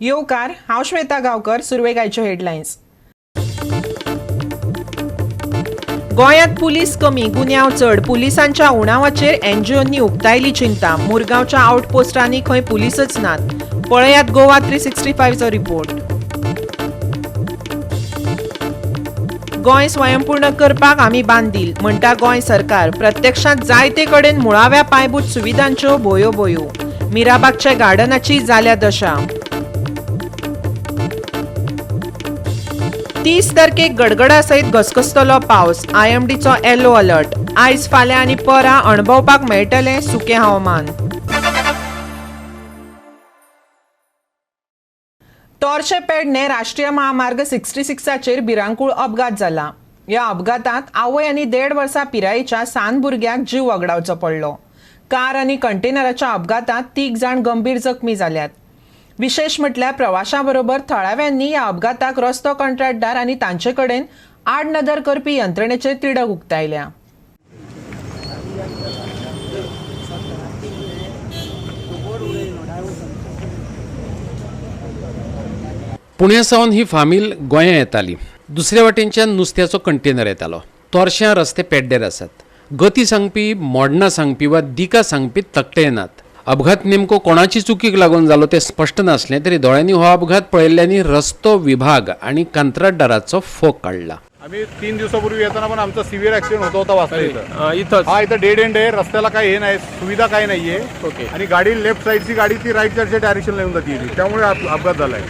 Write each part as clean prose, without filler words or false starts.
येवकार, हांव श्वेता गांवकर. सुरवेक आयच्यो हेडलायन्स. गोंयांत पुलीस कमी, गुन्यांव चड. पुलिसांच्या उणावाचेर एनजीओंनी उक्तायली चिंता. मुरगांवच्या आउटपोस्टांनी खंय पुलीसच नात. पळयात गोवा 365चो रिपोर्ट. गोंय स्वयंपूर्ण करपाक आमी बांदील म्हणटा गोंय सरकार. प्रत्यक्षांत जायते कडेन मुळाव्या पांयभूत सुविधांच्यो भोयो भोयो. मिराबागच्या गार्डनाची जाल्या दशा. 30 तारखेक गडगडा सयत घसघसतलो पावस. आयएमडीचो येलो अलर्ट. आयज, फाल्यां आनी परां अणभवपाक मेळटलें सुकें हवामान. तोरशे पेडणे राष्ट्रीय महामार्ग 66चेर भिरांकूळ अपघात जाला. ह्या अपघातांत आवय आनी 1.5 वर्सां पिरायेच्या सान भुरग्याक जीव वगडावचो पडलो. कार आनी कंटेनराच्या अपघातांत 3 जाण गंभीर जखमी जाल्यात. विशेश म्हटल्यार प्रवाशां बरोबर थळाव्यांनी ह्या अपघाताक रस्तो कंत्राटदार आनी तांचे कडेन आडनदर करपी यंत्रणेचेर तिडक उक्तायल्या. पुण्या सावन ही फामील गोंया येताली. दुसऱ्या वाटेनच्यान नुस्त्याचो कंटेनर येतालो. तोरश्यां रस्ते पेड्डेर आसात. गती सांगपी, मोडणां सांगपी वा दिका सांगपी तकटे येनात. अपघात नेमको कोणाची चुकीक लागून जालो तें स्पश्ट नासलें तरी दोळ्यांनी हो अपघात पळयल्ल्यांनी रस्तो विभाग आनी कंत्राटदाराचो फोग काडला. आम्ही 3 दिवसापूर्वी येताना पण आमचा सिव्हिअर ऍक्सिडेंट होता होता वाचला इथं. इथंच हा, इथं डेड एंड आहे, रस्त्याला काही हे नाही, सुविधा काही नाहीये. ओके. आणि गाडी लेफ्ट साईडची गाडी ती राईट साईडच्या डायरेक्शनला येऊन जाते इथे. त्यामुळे अपघात झालाय.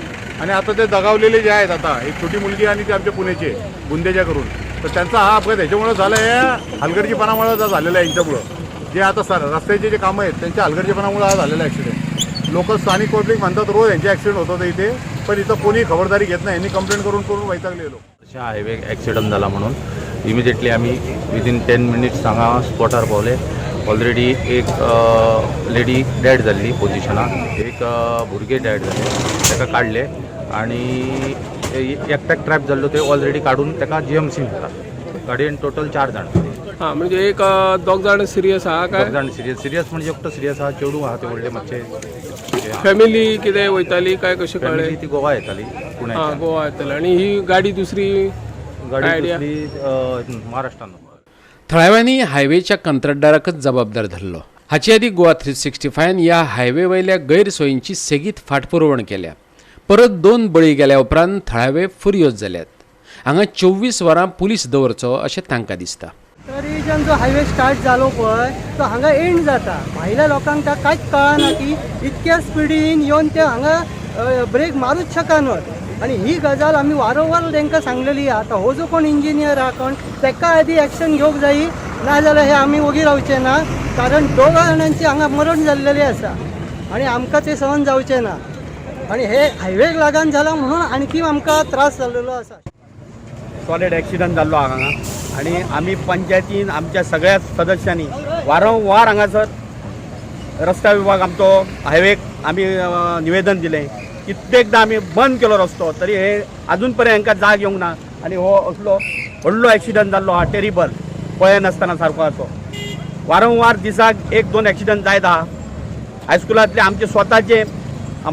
आणि आता ते दगावलेले जे आहेत, आता एक छोटी मुलगी आणि ते आमच्या पुण्याचे बुंदेच्या करून, तर त्यांचा हा अपघात ह्याच्यामुळे झाला आहे, हलगर्जीपणामुळे झालेला आहे. यांच्यामुळं जे आता सर रस्त्याचे जे कामं आहेत त्यांच्या हलगर्जीपणामुळे हा झालेला ॲक्सिडेंट. लोक स्थानिक पब्लिक म्हणतात रोज यांचे ॲक्सिडेंट होत होते इथे, पण इथं कोणी खबरदारी घेत नाही. यांनी कंप्लेंट करून करून वैतागले लोक. हायवे ॲक्सिडंट जाला म्हणून इमिजिएटली आमी विदीन 10 मिनिट्स हांगा स्पॉटार पावले. ऑलरेडी एक लेडी डेड जाल्ली पोजिशनाक, एक भुरगें डेड जालें, ताका काडले आनी एकट्याक ट्रॅप जाल्लो ते ऑलरेडी काडून ताका जीएमसीन व्हेला. गाडयेन टोटल 4 जाण. हा, म्हणजे एक दोग जाण सिरियस आहा काय? दोग जाण सिरियस. सिरियस म्हणजे एकटो सिरियस आहा, चेडूं आहा ते व्हडलें मातशें. फॅमिली कितें वयताली काय कशें फॅमिली कळ्ळें? ती गोवा येताली पुण्याच्यान. हा, गोवा येताली. आनी ही गाडी दुसरी? गाडी आयडिया? दुसरी महाराष्ट्रान. थळाव्यांनी हायवेच्या कंत्राटदाराकच जबाबदार धरलो. हाचे आदीं गोवा 365 ह्या हायवे वयल्या गैरसोयींची सेगीत फाटपुरवण केल्या. परत 2 बळी गेल्या उपरांत थळावे फुर्योज जाल्यात. हांगा 24 वरां पुलीस दवरचो अशें तांकां दिसता. तरीच्यान जो हायवे स्टार्ट जालो पळय तो हांगा एंड जाता. भायल्या लोकांक त्या कांयच कळना की इतक्या स्पिडीन येवन ते हांगा ब्रेक मारूच शकनात. आनी ही गजाल आमी वारंवार तांकां सांगलेली. आतां हो जो कोण इंजिनियर आहा कोण ताका आदी एक्शन घेवंक जायी, नाजाल्यार हे आमी ओगी रावचे ना. कारण 2 जाणांची हांगा मरण जाल्लेली आसा आनी आमकां तें सहन जावचें ना. आनी हे हायवेक लागून जाला म्हणून आणखी आमकां त्रास जाल्लेलो आसा. सॉलिड ॲक्सिडंट जाल्लो आहा हांगा आनी आमी पंचायतीन आमच्या सगळ्या सदस्यांनी वारंवार हांगासर रस्ता विभाग आमचो हायवेक आमी निवेदन दिलें. कित्येकदां आमी बंद केलो रस्तो, तरी हे अजून पर्यंत हांकां जाग येवंक ना. आनी हो असलो व्हडलो ॲक्सिडंट जाल्लो आहा, टेरिबल, पळयनासतना सारको असो वारंवार दिसाक 1-2 ॲक्सिडंट जायत आहा. हायस्कुलांतले आमचे स्वताचे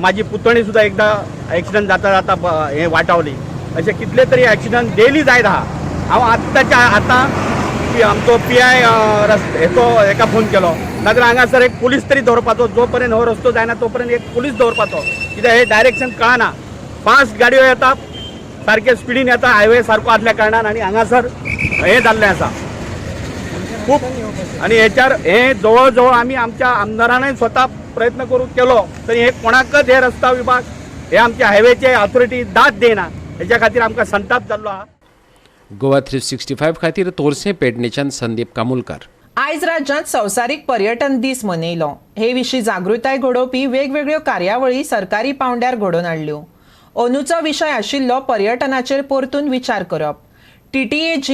माझी पुतणी सुद्दां एकदां ॲक्सिडंट जाता जाता हे वाटावली. असे कितले तरी ॲक्सिडंट डेली जायत आहा. हांव आत्ताच्या आतां आमचो पी I हेचो हेका फोन केलो, नाजाल्यार हांगासर एक पुलीस तरी दवरपाचो. जो पर्यंत हो रस्तो जायना तो पर्यंत एक पुलीस दवरपाचो, कित्याक हे डायरेक्शन कळना. फास्ट गाडयो येता, सारके स्पिडीन येता, हायवे सारको आसल्या कारणान आनी हांगासर हें जाल्लें आसा खूब. आनी हेच्यार हे जवळ जवळ आमी आमच्या आमदारानय स्वता प्रयत्न करून केलो तरी हे कोणाकच हे रस्ता विभाग हे आमच्या हायवेचे ऑथॉरिटी दाद दिना. हेच्या खातीर आमकां संताप जाल्लो आहा. गोवा 365 खातीर तोरसें पेडणेच्यान संदीप कामुलकार. आयज राज्यांत संवसारीक पर्यटन दीस मनयलो. हे विशीं जागृताय घडोवपी वेगवेगळ्यो कार्यावळी सरकारी पावंड्यार घडोवन हाडल्यो. अंदूचो विशय आशिल्लो पर्यटनाचेर परतून विचार करप. TTAG,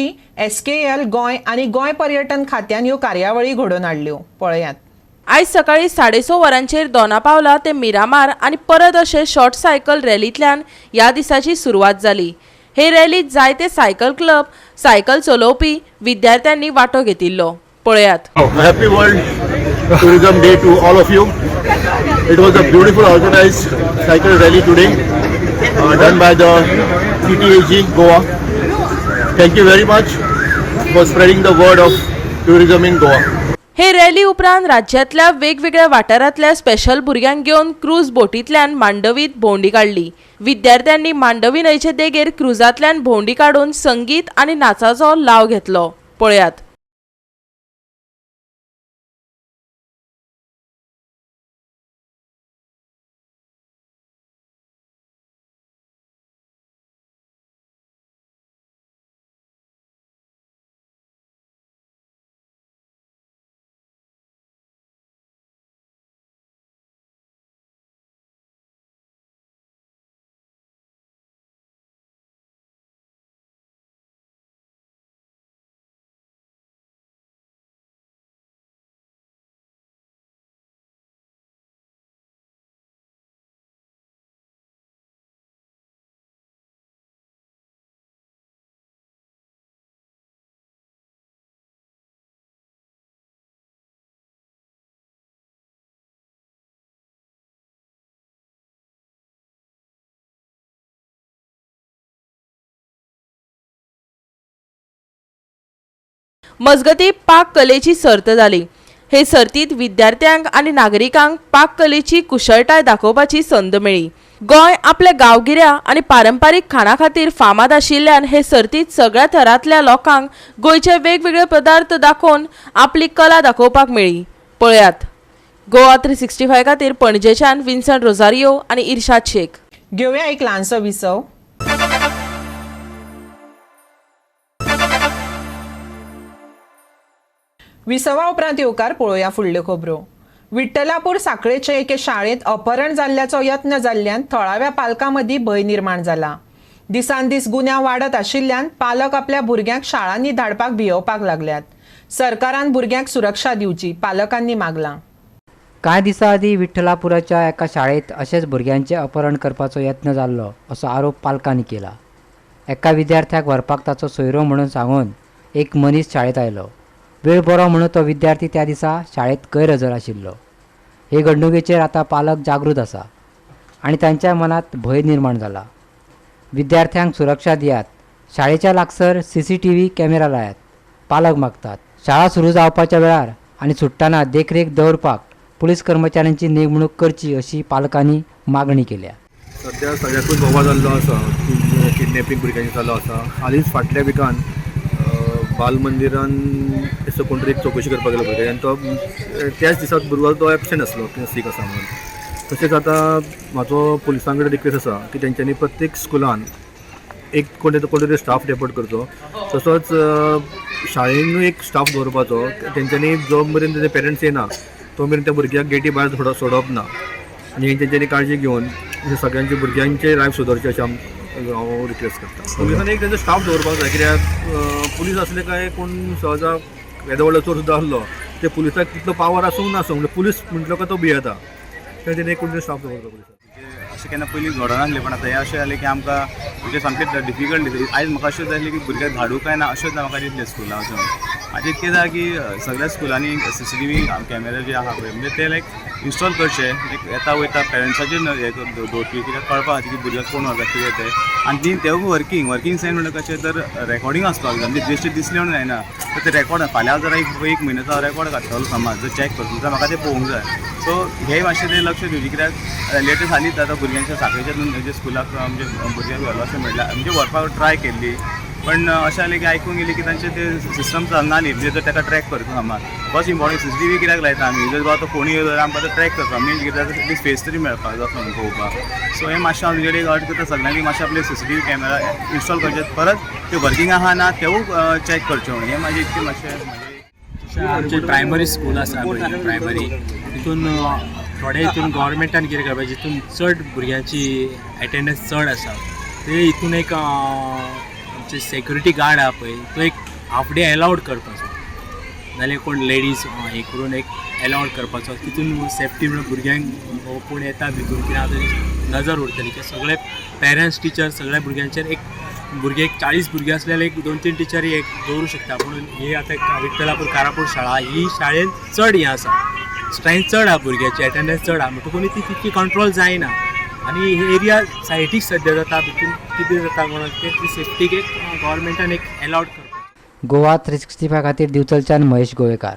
SKL Goa आनी गोंय पर्यटन खात्यान ह्यो कार्यावळी घडोवन हाडल्यो. पळयात. आयज सकाळी 6:30 वरांचेर दोनापावला ते मिरामार आनी परत अशे शॉर्ट सायकल रॅलींतल्यान ह्या दिसाची सुरवात जाली. हे रॅलीत जायते सायकल क्लब, सायकल चलोवपी विद्यार्थ्यांनी वांटो घेतिल्लो. पळयात. Happy world tourism day to all of you. It was a beautiful organized cycle rally today, done by the CTAG Goa. Thank you very much for spreading the word of tourism in Goa. हे rally उपरांत राज्यांतल्या वेगवेगळ्या वाठारांतल्या special भुरग्यांक घेवन cruise बोटींतल्यान मांडवीत भोंवडी काडली. विद्यार्थ्यांनी मांडवी न्हंयचे देगेर क्रुजांतल्यान भोंवडी काडून संगीत आनी नाचाचो लाव घेतलो. पळयात. मजगती पाक कलेची सर्त जाली. हे सर्तीत विद्यार्थ्यांक आनी नागरिकांक पाककलेची कुशळटाय दाखोवपाची संद मेळ्ळी. गोंय आपल्या गांवगिऱ्या आनी पारंपारीक खाणा खातीर फामाद आशिल्ल्यान हे सर्तीत सगळ्या थरांतल्या लोकांक गोंयचे वेगवेगळे पदार्थ दाखोवन आपली कला दाखोवपाक मेळ्ळी. पळयात. गोवा 365 खातीर पणजेच्यान विन्संट रोजारियो आनी इर्शाद शेख. घेवया एक ल्हानसो विसव. विसवा उपरांत येवकार पळोवया फुडल्यो खबरो. विठ्ठलापूर साखळेचे एके शाळेंत अपहरण जाल्ल्याचो यत्न जाल्ल्यान थळाव्या पालकां मदीं भंय निर्माण जाला. दिसान दीस गुन्यांव वाडत आशिल्ल्यान पालक आपल्या भुरग्यांक शाळांनी धाडपाक भियोवपाक लागल्यात. सरकारान भुरग्यांक सुरक्षा दिवची पालकांनी मागलां. कांय दिसां आदीं विठ्ठलापुराच्या एका शाळेंत अशेंच भुरग्यांचें अपहरण करपाचो यत्न जाल्लो असो आरोप पालकांनी केला. एका विद्यार्थ्याक व्हरपाक ताचो सोयरो म्हणून सांगून एक मनीस शाळेंत आयलो. वेळ बरो म्हणून तो विद्यार्थी त्या दिसा शाळेंत गैरहजर आशिल्लो. हे घडणुकेचेर आतां पालक जागृत आसा आनी तांच्या मनांत भंय निर्माण जाला. विद्यार्थ्यांक सुरक्षा दियात, शाळेच्या लागसर CCTV camera लायात पालक मागतात. शाळा सुरू जावपाच्या वेळार आनी सुट्टाना देखरेख दवरपाक पुलीस कर्मचाऱ्यांची नेमणूक करची अशी पालकांनी मागणी केल्या. सद्या सगळ्याकूच बोवाळ जाल्लो आसा, किडनॅपिंग भुरग्यांचें जाल्लो आसा. हालींच फाटल्या विकान बाल मंदिरान असो कोण तरी एक चवकशी करपाक गेलो भुरग्यांनी आनी तो त्याच दिसा भुरगो तो एबसेंट आसलो, सीक आसा म्हणून. तशेंच आतां म्हाजो पुलिसां कडेन रिक्वेस्ट आसा की तेंच्यांनी प्रत्येक स्कुलान एक कोण तरी स्टाफ डेपोट करचो, तसोच शाळेनूय एक स्टाफ दवरपाचो. तेंच्यांनी जो मेरेन तेजे पेरंट्स येना तो मेरेन त्या भुरग्याक गेटी भायर सोडप ना आनी तेंच्यांनी काळजी घेवन सगळ्यांचे भुरग्यांचे लायफ सुदरचें अशें हांव रिक्वेस्ट करता. पुलिसांनी एक तेंचो स्टाफ दवरपाक जाय, कित्याक पुलीस आसले काय कोण सहजा येदो व्हडलो चोर सुद्दां आसलो ते पुलिसाक तितलो पावर आसूंक नासूं, म्हणजे पुलीस म्हटलो काय तो भियेता, तेणें एक कोण तरी स्टाफ दवरचो पुलिसाक. अशें केन्ना पयलीं घडनासलें, पण आतां हें अशें जालें की आमकां म्हणजे सामकें डिफिकल्ट. आयज म्हाका अशें जालें की भुरग्यांक धाडूं काय ना अशेंच म्हाका दिसलें स्कुलां वचून. आनी इतकें जालां की सगळ्या स्कुलांनी CCTV कॅमेरा जे आहा पळय म्हणजे ते लायक इन्स्टॉल करचे, लायक येता वयता पेरंट्साचेर हें दवरपी, कित्याक कळपा खातीर की भुरग्याक कोण व्हरता कितें तें. आनी ती तेवूय वर्कींग वर्कींग सेन म्हणल्यार कशें तर रेकॉर्डिंग आसपाक जाय, म्हणजे बेश्टें दिसलें म्हणून जायना तर ते रेकॉर्ड फाल्यां जर एक म्हयन्याचो रेकॉर्ड काडटलो समज जर चॅक करतलो जाल्यार म्हाका तें पळोवंक जाय. सो हें मातशें तें लक्ष दिवचें, कित्याक लेटस्ट हालींच आतां भुरग्यांच्या साखळेच्या स्कुलाक म्हणजे भुरग्यांक व्हरलो अशें म्हणल्यार म्हणजे व्हरपाक ट्राय केल्ली, पण अशें जालें की आयकूंक गेली की तांचे ते सिस्टम चलनाली, म्हणजे जर ताका ट्रॅक करता समज फर्स्ट इम्पॉर्टंट CCTV कित्याक लायता आमी, जर बाबा तो कोणी येयलो जाल्यार आमकां तो ट्रॅक करता, मेन कितें जाता एटलीस्ट फेस तरी मेळपाक जाय असो पळोवपाक. सो हें मातशें हांव तुजे कडेन अर्ज करता सगळ्यांनी मातशें आपले CCTV camera install करचे, परत ते वर्किंग आहा ना तेवूय चॅक करचे म्हणून. हें म्हाजें इतकें मातशें. आमचें प्रायमरी स्कूल आसा पळय प्रायमरी, तितून थोडे हितून गव्हर्मेंटान कितें करपाचें, जितून चड भुरग्यांची एटेंडन्स चड आसा ते हितून एक आमचे सेक्युरिटी गार्ड आहा पळय तो एक हाफ डे एलावड करपाचो, नाल्यार कोण लेडीज हे करून एक एलावड करपाचो, तितून सेफ्टी म्हणून भुरग्यांक कोण येता भितून कितें आतां नजर उरतली. कित्याक सगळे पेरंट्स टिचर सगळ्या भुरग्यांचेर एक भुरगे एक 40 भुरगे आसले जाल्यार एक 2-3 टिचरी एक दवरूं शकता. पूण ही आतां विठ्ठलापूर कारापूर शाळा ही शाळेंत चड हें आसा, स्ट्रेंथ चड आहा भुरग्याची, एटेंडन्स चड आहा, म्हणटकूच ती तितकी कंट्रोल जायना आनी ही एरिया सायडीक सद्या जाता, भितून कितें जाता म्हणून ते सेफ्टीक एक गव्हर्मेंटान एक एलावड करपाक. गोवा 365 खातीर दिवचलच्यान महेश गोवेकार.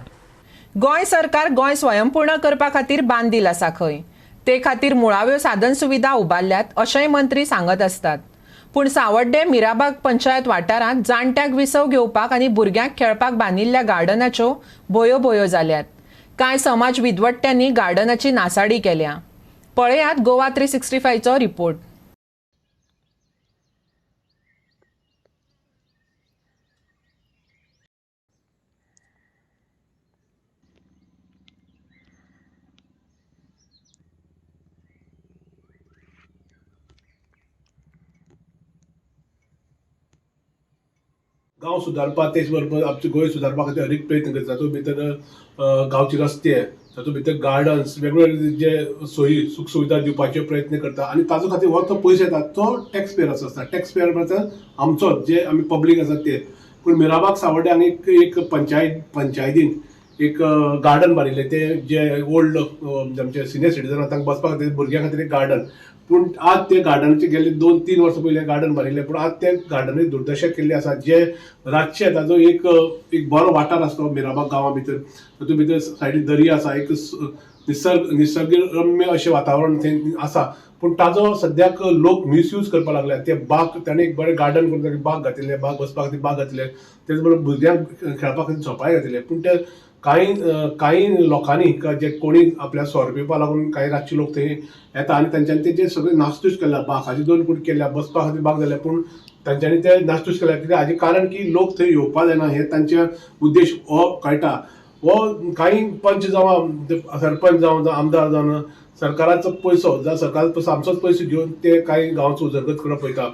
गोंय सरकार गोंय स्वयंपूर्ण करपा खातीर बांदील आसा खंय, ते खातीर मुळाव्यो साधन सुविधा उबारल्यात अशेंय मंत्री सांगत आसतात. पूण सावड्डे मिराबाग पंचायत वाठारांत जाणट्यांक विसव घेवपाक आनी भुरग्यांक खेळपाक बांदिल्ल्या गार्डनाच्यो भोयो भोयो जाल्यात. कांय समाज विद्वट्ट्यांनी गार्डनाची नासाडी केल्या. पळयात गोवा 365चो रिपोर्ट. गांव सुदारपा तेच बरोबर आमचे गोंय सुदारपा खातीर अनेक प्रयत्न करता. तातूंत भितर गांवचे रस्ते, तातूंत भितर गार्डन्स, वेगवेगळे जे सोयी सुख सुविधा दिवपाचे प्रयत्न करता आनी ताजो खातीर हो तो पयसो येता तो टॅक्स पेयराचो आसता. टॅक्स पेयर म्हळ्यार आमचो जे आमी पब्लीक आसा ते. पूण मिराबाग सावड्डे हांगा एक पंचायतीन एक गार्डन बांदिल्लें, ते जे ओल्ड आमचे सिनियर सिटीजन आसा तांकां बसपा खातीर भुरग्यां खातीर एक गार्डन. पूण आज ते गार्डनाचे गेले 2-3 वर्सां पयलीं गार्डन बांदिल्लें, पूण आज ते गार्डनाची दुर्दशा केल्ली आसा. जे रातचे ताजो एक एक बरो वाठार आसता मिराबाग गांवा भितर, तातूंत भितर सायडीन दर्या आसा, एक निसर्गरम्य अशें वातावरण थंय आसा. पूण ताजो सद्याक लोक मिसयूज करपाक लागल्या. ते बाग ताणें एक बरें गार्डन करून बाग घातिल्लें, बाग बसपा खातीर बाग घातिल्लें, तेच बरोबर भुरग्यांक खेळपा खातीर झोपाय घातिल्ले. पूण ते कांय लोकांनी जे कोणी आपल्या सोरो पिवपा लागून कांय रातचे लोक थंय येता आनी तांच्यांनी ते जे सगळे नासधूस केल्या, बागाचे 2 कूट केल्या, बसपा खातीर बाग जाल्या, पूण तांच्यांनी ते नासधूस केल्या. कित्याक हाजें कारण की लोक थंय येवपा जायना हे तांचे उद्देश हो कळटा. हो कांय पंच जावं सरपंच जावं आमदार जावं सरकाराचो पयसो जावं सरकाराचो पयसो आमचोच पयसो घेवन ते कांय गांवचो उदरगत करप पळयता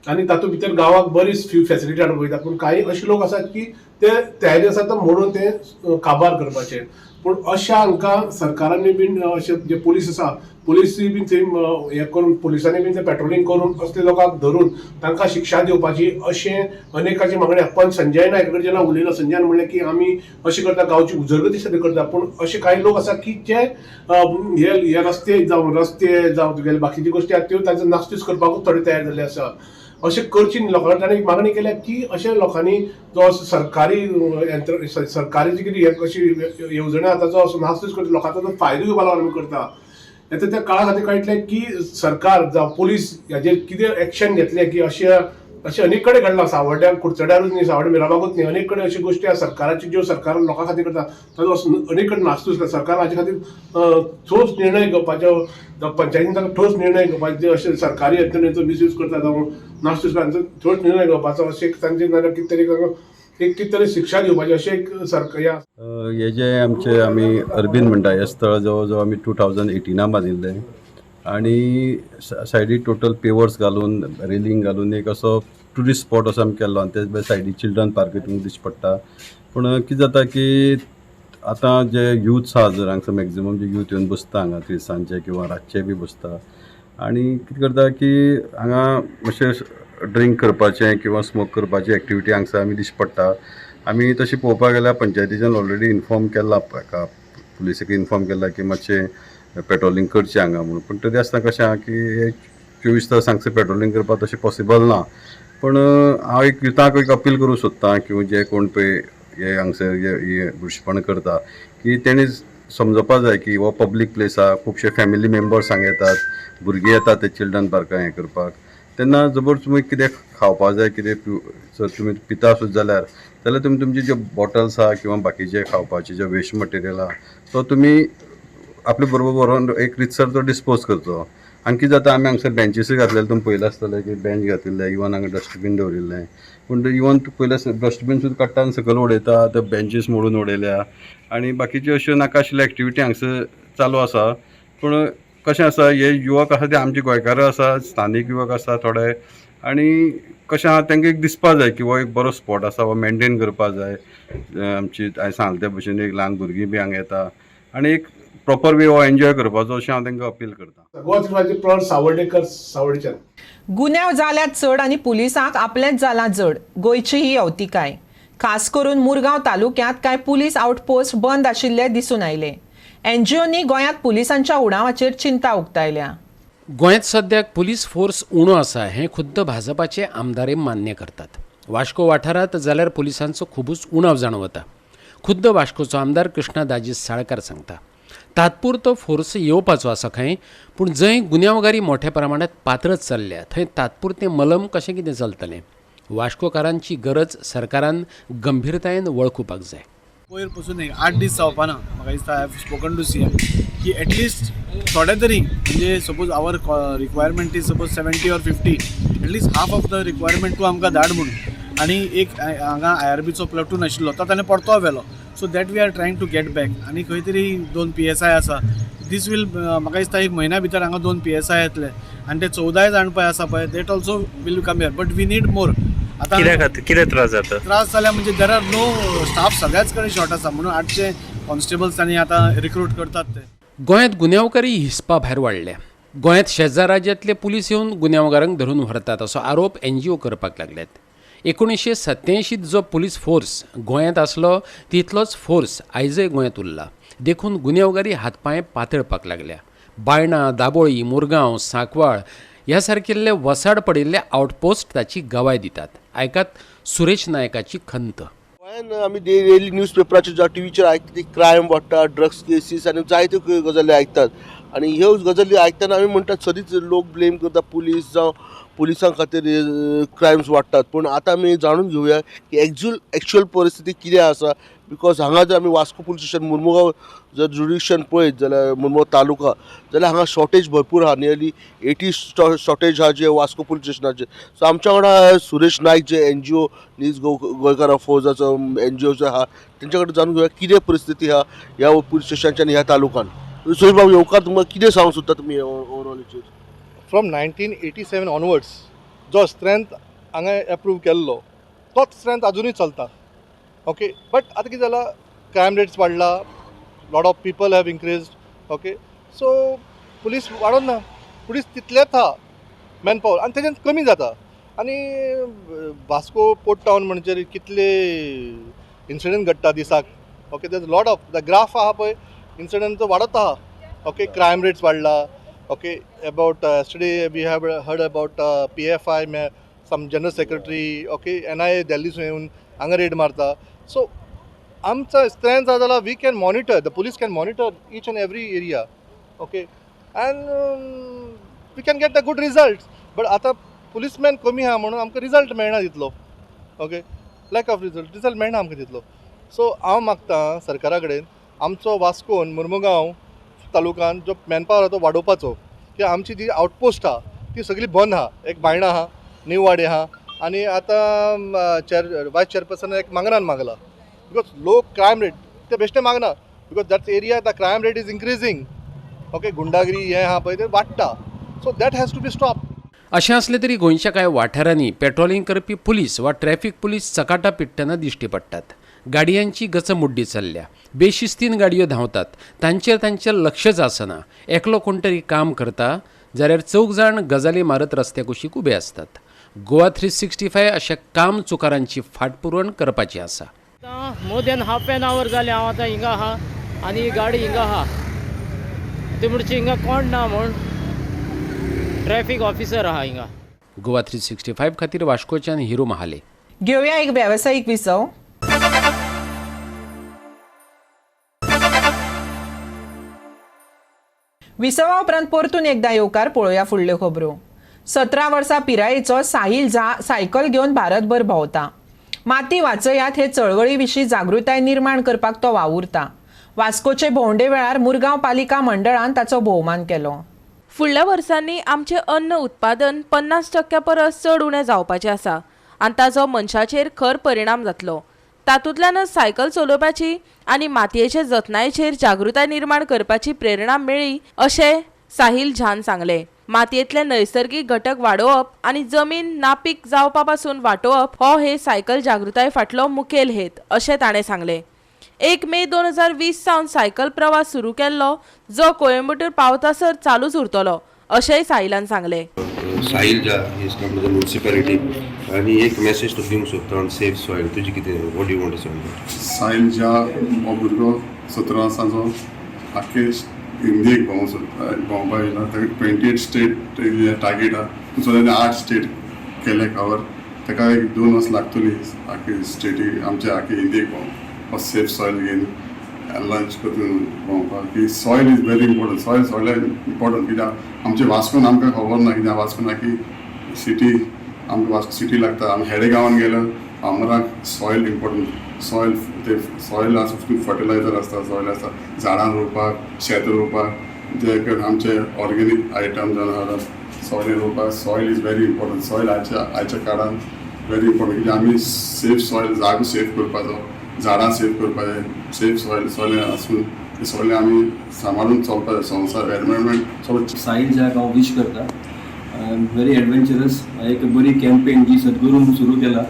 आनी तातूंत भितर गांवाक बरीच फ्यू फॅसिलिटी हाडूंक पळयता. पूण कांय अशे लोक आसात की ते तयारी आसा तो म्हणून ते काबार करपाचे. पूण अशा हांकां सरकारांनी बीन अशे जे पुलीस आसा पुलिसूय बीन थंय हें करून पुलिसांनी बीन ते पेट्रोलिंग करून असले लोकांक धरून तांकां शिक्षा दिवपाची अशें अनेकाची मागणी. पण संजय नायक कडेन जेन्ना उलयलो, संजयान म्हणलें की आमी अशें करता, गांवची उदरगती सगळी करता. पूण अशे कांय लोक आसा की जे हे रस्ते जावं तुगेले बाकीच्यो गोश्टी आसा त्यो तांचो नासधूस करपाकूच थोडे तयार जाल्ले आसा. अशें करची न्ही. लोकांनी ताणें एक मागणी केल्या की अशें लोकांनी जो सरकारी यंत्र सरकारी जी कितें अशी येवजण्यो आसा ताचो असो नासधूस करता, लोकांचो तो फायदो घेवपा लागून आमी करता. आतां त्या काळा खातीर कळटलें की सरकार जावं पुलीस हाजेर कितें एक्शन घेतलें की अशें अनेक कडेन घडलां. सावड्ड्या कुडचड्यारूच न्ही, सावड्डे मिराबागूच न्ही, अनेक कडेन अश्यो गोश्टी आसा सरकाराची ज्यो सरकार लोकां खातीर करता ताचो असो अनेक कडेन नासधूस करता. सरकार हाजे खातीर ठोस निर्णय घेवपाचो, पंचायतीन ताका ठोस निर्णय घेवपाचे, अशें सरकारी यंत्रणेचो मिसयूज करता जावं नासधूस करता ठोस निर्णय घेवपाचो अशें तांचे नाजाल्यार कितें तरी एक कितें तरी शिक्षा दिवपाची अशें एक सरकार. हे जे आमचे आमी अरबीन म्हणटा हे स्थळ जवळ जवळ आमी 2018 बांदिल्लें आनी सायडीक टोटल पेवर्स घालून रेलिंग घालून एक असो ट्युरिस्ट स्पॉट असो आमी केल्लो आनी तेच भायर सायडीक चिल्ड्रन पार्कूय तुमकां दिश्टी पडटा. पूण कितें जाता की आतां जे यूथ्स आहा जर हांगसर मॅक्झिमम जे यूथ येवन बसता हांगा तिनसांजचे किंवा रातचे बी बसता आनी कितें करता की हांगा मातशें ड्रिंक करपाचें किंवा स्मोक करपाची एक्टिविटी हांगसर आमी दिश्टी पडटा. आमी तशें पळोवपाक गेल्यार पंचायतीच्यान ऑलरेडी इन्फॉर्म केला, हाका पुलिसेक इन्फॉर्म केला की मातशें पेट्रोलिंग करचें हांगा म्हणून. पूण तरी आसतना कशें आहा की 24 तास हांगसर पेट्रोलिंग करपाक तशें पॉसिबल ना. पूण हांव एक युथाक एक अपील करूंक सोदतां किंवा जे कोण पळय हे हांगसर हे बुरशेपण करता की तेणी समजोवपा जाय की हो पब्लीक प्लेस आहा, खुबशे फॅमिली मेंबर्स हांगा येतात, भुरगीं येतात ते चिल्ड्रन पार्कां हें करपाक. तेन्ना जबर तुमी कितें खावपा जाय, कितें जर तुमी पिता सुद्दां जाल्यार तुमी तुमचे ज्यो बॉटल्स आहा किंवा बाकीचे खावपाचे जे वेस्ट मटेरियल आहा तो तुमी आपले बरोबर व्हरोन एक रितसर तो डिस्पोज करचो. आनी कितें जाता आमी हांगसर बेंचीसूय घातलेले, तुमी पळयलें आसतलें की बेंच घातिल्ले, इवन हांगा डस्टबीन दवरिल्लें. पूण इवन पयलें डस्टबीन सुद्दां काडटा आनी सकयल उडयता, ते बेंचीस मोडून उडयल्या आनी बाकीच्यो अश्यो नाका आशिल्ल्यो एक्टिविटी हांगसर चालू आसा. पूण कशें आसा हे युवक आसा ते आमचे गोंयकार आसा, स्थानीक युवक आसा थोडे आनी कशें आहा तांकां एक दिसपा जाय की हो एक बरो स्पॉट आसा, हो मेनटेन करपा जाय. आमची हांवें सांगलें त्या भशेन एक ल्हान भुरगीं बी हांगा येता आनी एक प्रॉपर वे हो एन्जॉय करपाचो अशें हांव तांकां अपील करता. गोवा सावर्डेकर सावर्डेच्यान गुन्यांव जाल्यात चड आनी पुलिसांक आपलेंच जालां जड. गोंयची ही अवतिकाय. खास करून मुरगांव तालुक्यांत कांय पुलीस आउटपोस्ट बंद आशिल्ले दिसून आयले. एनजीओनी गोंयांत पुलिसांच्या उणावाचेर चिंता उक्तायल्या. गोंयांत सद्याक पुलीस फोर्स उणो आसा हें खुद्द भाजपाचे आमदारय मान्य करतात. वास्को वाठारांत जाल्यार पुलिसांचो खुबूच उणाव जाणवता. खुद्द वास्कोचो आमदार कृष्णा दाजी साळकार सांगता, तात्पुरतो फोर्स येवपाचो आसा खंय, पूण जंय गुन्यांवगारी मोठ्या प्रमाणात पातळत चल्ल्या थंय तात्पुरतें मलम कशें कितें चलतलें? वास्कोकारांची गरज सरकारान गंभीरतायेन वळखुपाक जाय. पयर पसून एक 8 दीस जावपाना म्हाका दिसता I have spoken to CM की एटलिस्ट थोडे तरी म्हणजे suppose our requirement is suppose 70 or 50 at least half of the requirement तूं आमकां धाड म्हणून. आनी एक हांगा IRBचो प्लटून आशिल्लो तो ताणें परतो व्हेलो, so that we are trying to get back. आनी खंय तरी 2 PSI आसा, दीस वील म्हाका दिसता एक म्हयन्या भितर हांगा 2 PSI येतले आनी ते 14 जाण पळय आसा पळय that also will come here, but we need more. आतां कितें त्रास जाता? त्रास जाल्या म्हणजे there are no staff, सगळ्याच कडेन शॉर्ट आसा म्हणून 800 कॉन्स्टेबल्स तांणी आतां रिक्रूट करतात ते. गोंयांत गुन्यांवकारी हिसपा भायर वाडल्या. गोंयांत शेजार राज्यांतले पुलीस येवन गुन्यांवकारांक धरून व्हरतात असो आरोप एनजीओ करपाक लागल्यात. 1987 जो पुलीस फोर्स गोंयांत आसलो तितलोच फोर्स आयजय गोंयांत उरला. देखून गुन्यांवकारी हातपांय पातळपाक लागल्या. बायणा, दाबोळी, मुरगांव, सांकवाळ ह्या सारकिल्ले वसाड पडिल्ले आउटपोस्ट ताची गवाय दितात. आयकात सुरेश नायकाची खंत. गोंयान आमी डेली न्यूज पेपराचेर जावं टिवीचेर आयकता ती क्रायम वाडटा, ड्रग्स केसीस आनी जायत्यो गजाली आयकतात. आनी ह्यो गजाली आयकतना आमी म्हणटात सदींच लोक ब्लेम करता पुलीस जावं पुलिसां खातीर क्रायम्स वाडटात, पूण आतां आमी जाणून घेवया की एक्चुअल परिस्थिती कितें आसा. Because हांगा जर आमी वास्को पुलीस स्टेशन मुर्मुगांव जर जुरिडिक्शन पळयत जाल्यार मुर्मुगांव तालुका जाल्यार हांगा शॉर्टेज भरपूर आहा, नियरली 80 शॉर्टेज आहा जे वास्को पुलीस स्टेशनाचेर. सो आमच्या वांगडा सुरेश नायक जे एनजीओ नीज गोंयकार फौजाचो एनजीओचो आहा तेंच्या कडेन जाणून घेवया कितें परिस्थिती आहा ह्या पुलीस स्टेशनाच्या आनी ह्या तालुकान. सुरेश बाबू येवकार, तुमकां कितें सांगूंक सोदता तुमी ओवरऑल हेचेर? फ्रॉम 1987 ऑनवर्ड्स जो स्ट्रेंथ हांगा एप्रूव केल्लो तोच स्ट्रेंथ अजुनूय चलता. ओके, बट आतां कितें जालां, क्रायम रेट्स वाडला, lot of people have increased. Okay, so police वाडोन ना, पुलीस तितलेच आहा मॅन पावर आनी तेजेन कमी जाता. आनी वास्को पोर्ट टावन म्हणजे कितले इन्सिडंट घडटा दिसाक. Okay, there lot of the graph आहा पळय इन्सिडंट वाडत आहा. ओके, क्रायम रेट्स वाडला. Okay, about yesterday we have heard about PFI some general secretary. Okay, NIA दिल्लीसून येवन हांगा रेड मारता. सो आमचा स्ट्रेंथ आसा जाल्यार we can monitor, the police can monitor each and every area. Okay, and we can get the good result. But आतां policeman कमी आहा म्हणून आमकां रिजल्ट मेळना तितलो. Okay, lack of result मेळना आमकां तितलो. सो हांव मागता सरकारा कडेन आमचो वास्कोन मुर्मुगांव तालुकान जो मॅनपावर आहा तो वाडोवपाचो, की आमची जी आउटपोस्ट आहा ती सगळी बंद आहा. एक बायणा आहा, न्यू वाडे आहा आनी आतां वायस चेअरपर्सन एक मांगरान मागला, because लोक क्रायम रेट ते बेश्टे मागना, because that's area the crime rate is increasing. Okay, गुंडागिरी हें आहा पळय तें वाडटा, so that has to be stop. अशें आसलें तरी गोंयच्या कांय वाठारांनी पेट्रोलिंग करपी पुलीस वा ट्रॅफिक पुलीस चकाटां पिडटना दिश्टी पडटात. गाडयांची गचमुड्डी चल्ल्या, बेशिस्तीन गाडयो धांवतात, तांचेर तांचें लक्षच आसना. एकलो कोण तरी काम करता जाल्यार 4 जाण गजाली मारत रस्त्या कुशीक उबे आसतात. गोवा 365 अशा काम चुकारांची फाटपुरवण करपाची आसा. More than half an hour जालें हांव आतां हिंगा आहा आनी ही गाडी हिंगा आहा, ती म्हणचे हिंगा कोण ना म्हूण ट्रॅफिक ऑफिसर आहा हिंगा. गोवा 365 खातीर वास्कोच्यान हिरो महाले. घेवया एक वेवसायीक विसव. विसवा उपरांत परतून एकदा येवकार पळोवया फुडल्यो खबरो. 17 वर्सां पिरायेचो साहिल झा सायकल घेवन भारतभर भोंवता. माती वाचयात हे चळवळी विशीं जागृताय निर्माण करपाक तो वावुरता. वास्कोचे भोंवडे वेळार मुरगांव पालिका मंडळान ताचो भोवमान केलो. फुडल्या वर्सांनी आमचें अन्न उत्पादन 50% परस चड उणें जावपाचें आसा आनी ताचो मनशाचेर खर परिणाम जातलो. तातूंतल्यानच सायकल चलोवपाची आनी मातयेचे जतनायेचेर जागृताय निर्माण करपाची प्रेरणा मेळ्ळी अशें साहिल झान सांगलें. मातयेंतले नैसर्गीक घटक वाडोवप आनी जमीन नापीक जावपा पासून वाटोवप हो हे सायकल जागृताय फाटलो मुखेल हेत अशें ताणें सांगलें. 1 मे 2020 सावन सायकल प्रवास सुरू केल्लो जो कोयंबटूर पावतासर चालूच उरतलो अशेंय साहिलान सांगलें. Sahil Jha is come to the municipality आनी एक मेसेज तूं दिवंक सोदता ऑन सेफ सॉयल, तुजी कितें what you want to say? Sahil Jha हो भुरगो 17 वर्सांचो आख्खे इंडियेक भोंवूंक सोदता, भोंवपाक येयला. ताका 28 स्टेट टार्गेट आहा, सद्या आठ स्टेट केले कवर. ताका एक 2 वर्स लागतली आख्खे स्टेटी, आमच्या आख्खे इंडियेक भोंवप, सेफ सॉयल घेवन लॉन्च करून भोंवपाक, की soil is very important. Soil सगळ्याक इम्पोर्टंट, कित्याक आमचे वास्कोन आमकां खबर ना, कित्याक वास्कोन आखी सिटी आमकां वास्को सिटी लागता. आमी हेडे गांवान गेले फार्मराक सॉयल इम्पोर्टंट. सॉयल ते सॉयल आसा, फर्टिलायझर आसता, सॉयल आसता झाडां रोवपाक, शेत रोवपाक, जे आमचे ऑर्गेनीक आयटम जावन आसा सॉयल रोवपाक. Soil is very important. Soil आयच्या काळान व्हेरी इम्पोर्टंट, कित्याक आमी सेफ सॉयल, जागो सेफ करपाचो, झाडां सेफ करपाचें. सेफ सॉयल, सॉयल आसून ते सगळें आमी सांबाळून चलपाक जाय, संवसार, एनवायरमेंट सगळें. साहिल जाक हांव वीश करता. व्हेरी एडवेंचरस, एक बरी कॅम्पेन जी सद्गुरून सुरू केला,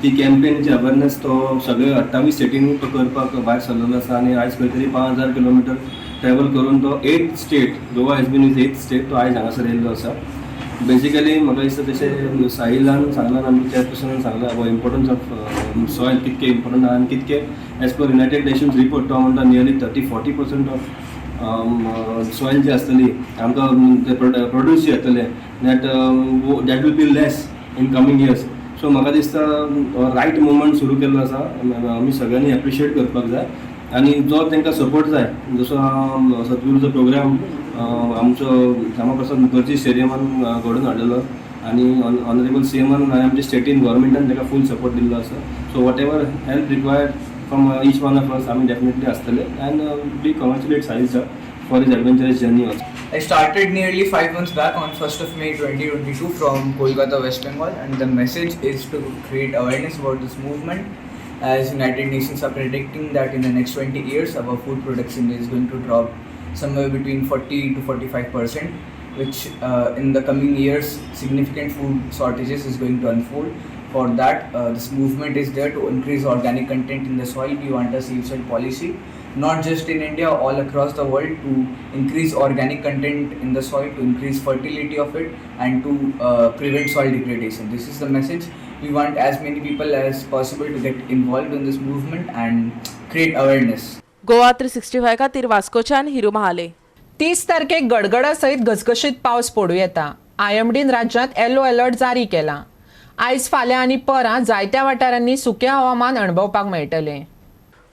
ती कॅम्पेनची अवेरनेस तो सगळे 28 स्टेटींनी तो करपाक भायर सरलेलो आसा. आनी आयज खंय तरी 5000 किलोमिटर ट्रॅवल करून तो eighth state, Goa has been his eighth state, तो आयज हांगासर येयल्लो आसा. बेजिकली म्हाका दिसता तशें साहिलान सांगलां, आमच्या चेअरपर्सनान सांगलां about importance of soil, कितकें इम्पॉर्टंट आहा आनी कितकें as per United Nations report तो म्हणटा nearly 30-40% of soil जी आसतली आमकां ते प्रोड्यूस जे जातले, that will be less in coming years. So म्हाका दिसता रायट मुवमेंट सुरू केल्लो आसा, आमी सगळ्यांनी एप्रिशिएट करपाक जाय आनी जो तांकां सपोर्ट जाय, जसो सद्गुरूचो प्रोग्राम आमचो श्यामा प्रसाद मुखर्जी स्टेडियमान घडोवन हाडलेलो आनी ऑनरेबल सी एमान आनी आमच्या स्टेटीन गव्हर्मेंटान ताका फूल सपोर्ट दिल्लो आसा. So whatever help required from each one of us, आमी डेफिनेटली आसतले and we congratulate Sahil sir for his adventurous journey also. I started nearly 5 months back on 1st of May 2022 from Kolkata, West Bengal, and the message is to create awareness about this movement, as United Nations are predicting that in the next 20 years our food production is going to drop somewhere between 40 to 45%, which in the coming years significant food shortages is going to unfold. For that, this movement is there to increase organic content in the soil. We want a safe soil policy, not just in India, all across the world, to increase organic content in the soil, to increase fertility of it, and to prevent soil degradation. This is the message. We want as many people as possible to get involved in this movement and create awareness. Goa 365 खातीर वास्कोच्यान हिरू महाले. 30 तारखेक गडगडा सयत घसघशीत पावस पडूं येता. आयएमडीन राज्यांत येलो alert जारी केला. आयज, फाल्यां आनी परां जायत्या वाठारांनी सुकें हवामान अणभवपाक मेळटलें.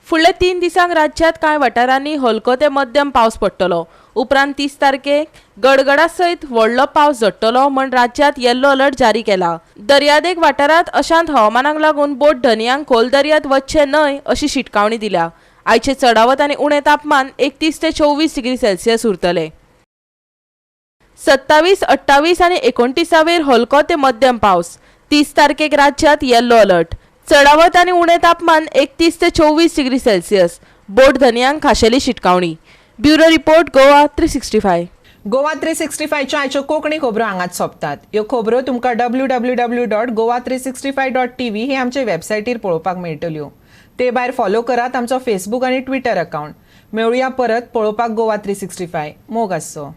फुडल्या 3 दिसांक राज्यांत कांय वाठारांनी हलको ते मध्यम पावस पडटलो. उपरांत 30 तारखेक गडगडा सयत व्हडलो पावस झडटलो म्हण राज्यांत येल्लो अलर्ट जारी केला. दर्यादेग वाठारांत अशांत हवामानाक लागून बोट धनयांक खोल दर्यांत वचचें न्हय अशी शिटकावणी दिल्या. आयचे चडावत आनी उणें तापमान 31 ते 24 डिग्री सेल्सियस उरतलें. 27, 28 आनी 29वेर हलको ते मध्यम पावस. 30 तारखेक राज्यांत येल्लो अलर्ट. चडावत आनी उणें तापमान 31 ते 24 डिग्री सेल्सियस. बोट धनयांक खाशेली शिटकावणी. Bureau report, Goa 365. Goa 365च्या आयच्यो कोंकणी खबरो हांगाच सोंपतात. ह्यो खबरो तुमकां www.goa365.tv हे आमचे वेबसायटीर पळोवपाक मेळटल्यो. ते भायर फॉलो करात आमचो फेसबूक आनी ट्विटर अकावंट. मेळुया परत पळोवपाक गोवा 365. मोग आसचो.